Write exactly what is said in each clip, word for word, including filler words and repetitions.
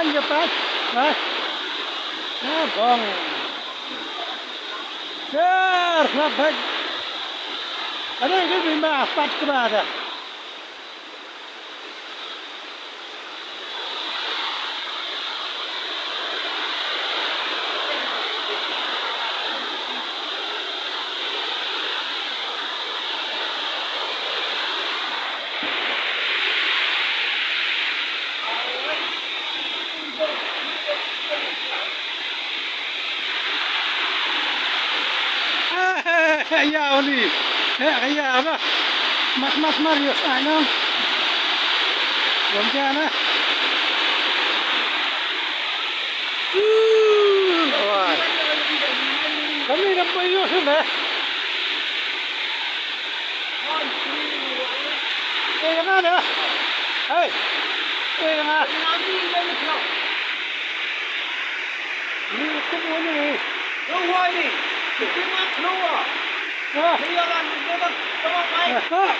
Ka pat, ha? Ka bong. Ker, ka pat. Ada yang kau bima pat ke mana? Eh, eh, eh, ya, Oli. Eh, ya, ba. Mat, mat, Marius, ah, no. Bom kya na? Uh, wah. Kami nampak Yusuf, eh. Eh, jangan, eh. Hei. Eh, jangan. Ni itu ni. Keluar ni. Kita nak keluar. Ah. Dia kan, dia kan, keluar, mai. Ah.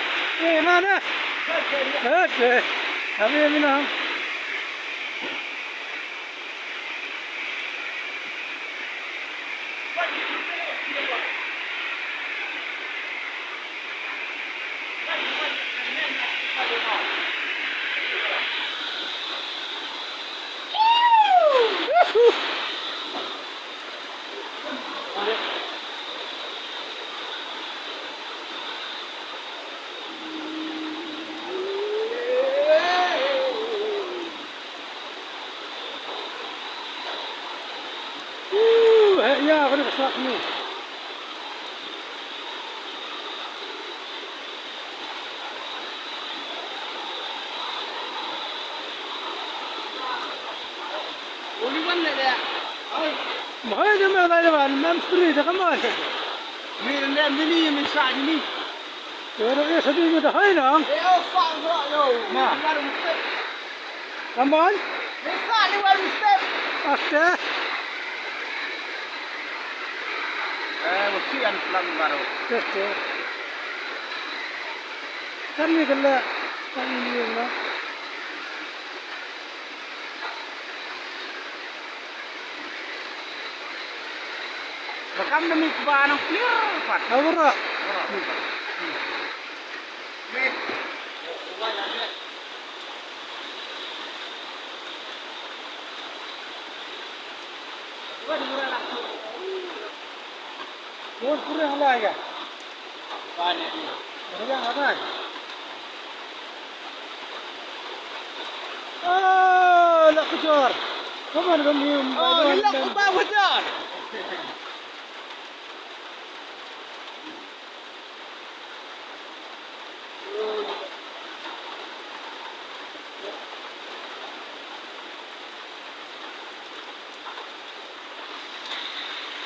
Eh, jangan, eh. Dah, dah, dah. Eh, eh. Kami yang minum. Uh, eh, ya, kena kesak ni. Only one like that. Mahai de me dai de ban, mem free de, come on. Me ne mini me sa ni. Pero esa di me de hai na. Yo, fuck, bro, yo. Ma. Come on. Aste. Eh, mesti an pelan baru. Aste. Kan ni kena, kan ni kena. Bakam demi kubana clear pat. Awara. Wah, kurang lah ya. Kurang apa? Oh, la kujor. Come on, come on. Oh, la kujor.